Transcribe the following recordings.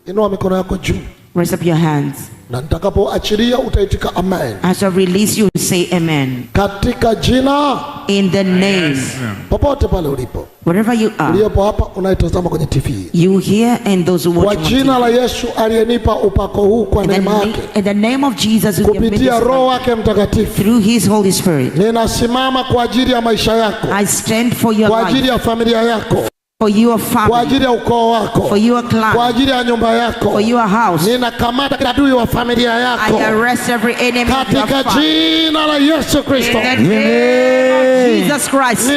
Inua mikono yako juu, Raise up your hands. Na nitakapoachilia utaitika amen. As I release you, say amen. Katika jina In the name, popote pale ulipo, wherever you are, uliopo hapa, unayetazama kwenye TV, you here and those who kwa watch on jina TV. La Yesu aliyenipa upako huu kwa In the, neema yake in the name of Jesus who gave me kupitia this Roho wake Mtakatifu, through his Holy Spirit, ninasimama kwa ajili ya maisha yako, I stand for your kwa ajili life, ya familia yako, for your kwa family, ajili ya ukoo wako, for your kwa clan, ajili ya nyumba yako. For your house. Ninakamata kila adui wa familia I yako arrest every enemy of your katika family. Jina la Yesu Kristo. In the name of Jesus Christ,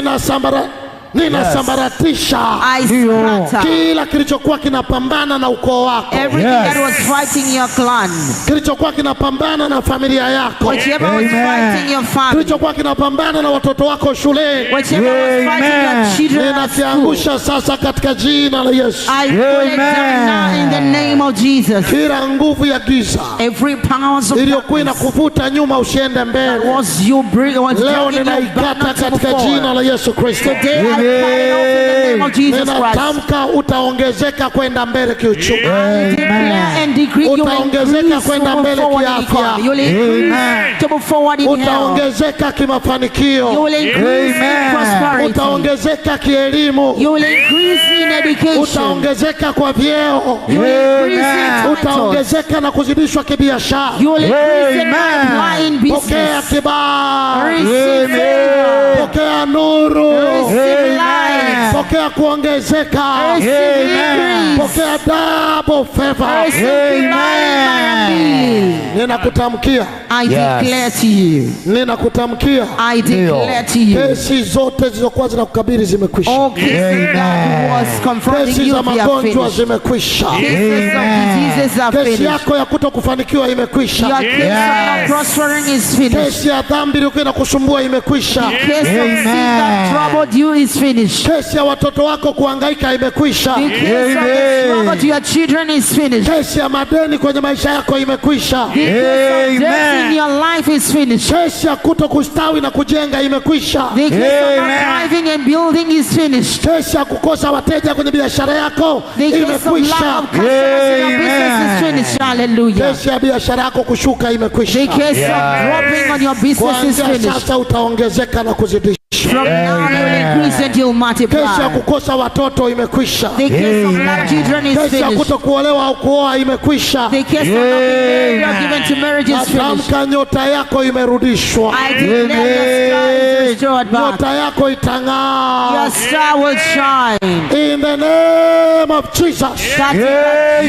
Ninasambaratisha I scatter kila kilichokuwa kinapambana na ukoo wako, everything that was fighting your clan, kilichokuwa kinapambana na familia yako, whichever was Amen. Fighting your family, kilichokuwa kinapambana na watoto wako shuleni, whichever was fighting your Amen. Children at school. Ninakiangusha sasa katika jina la Yesu. I put it down now in the name of Jesus. Kila nguvu ya giza Every powers of iliyokuwa darkness inakuvuta nyuma usiende mbele, was you bring was leo dragging you back ninaikata not to move katika jina forward. La Yesu Kristo. Today I cut it off in the name of Jesus Christ. Ninatamka utaongezeka kwenda mbele kiuchumi. I declare and decree you will Utaongezeka increase to kwenda move mbele forward in kiafya. economy. You will increase Amen. To move forward in health. Utaongezeka You kimafanikio, will increase in Amen. prosperity. Utaongezeka kielimu, You will increase in education. Utaongezeka kwa vyeo, You will increase in Amen. titles. Utaongezeka na kuzidishwa kibiashara. You will increase in Amen. multiply in Pokea business. kibali, Receive favor. Pokea nuru, Receive Amen. light. Pokea kuongezeka, Receive Amen. increase. Pokea double favor. Receive kibali mara mbili. Ninakutamkia, I Yes. declare to you. Ninakutamkia, I declare to you. Kesi zote zilizokuwa zinakukabili zimekwisha. All cases that was confronting Kesi you, za they are magonjwa finished. zimekwisha. Cases of diseases are Kesi finished. yako ya kutokufanikiwa imekwisha. Your case of not prospering is finished. Kesi ya dhambi iliyokuwa inakusumbua imekwisha. Case of sin that Amen. Troubled you is finished. Kesi ya watoto wako kuhangaika imekwisha. The case of the Amen. struggle to your children is finished. Kesi ya madeni kwenye maisha yako imekwisha. The case of death in Amen. Your life is finished. Kesi ya kuto kustawi na kujenga imekwisha. The case of not Amen. Thriving and building is finished. Kesi ya kukosa wateja kwenye biashara yako The case of lack imekwisha. Of customers in your business is Amen. Finished. Hallelujah. Kesi ya biashara yako kushuka imekwisha. The case Yeah. Of dropping on your business is Kuanzia finished. sasa utaongezeka na kuzidisha. From now you will increase and you'll Kesi ya multiply. Kukosa watoto imekwisha. The case of lack of children is Kesi ya finished. kutokuolewa au kuoa imekwisha. The case of not being married or given to marriage is finished. Natamka nyota yako imerudishwa. I declare your star is restored back. Nyota yako itang'aa. Your star will shine. In the name of Jesus. Katika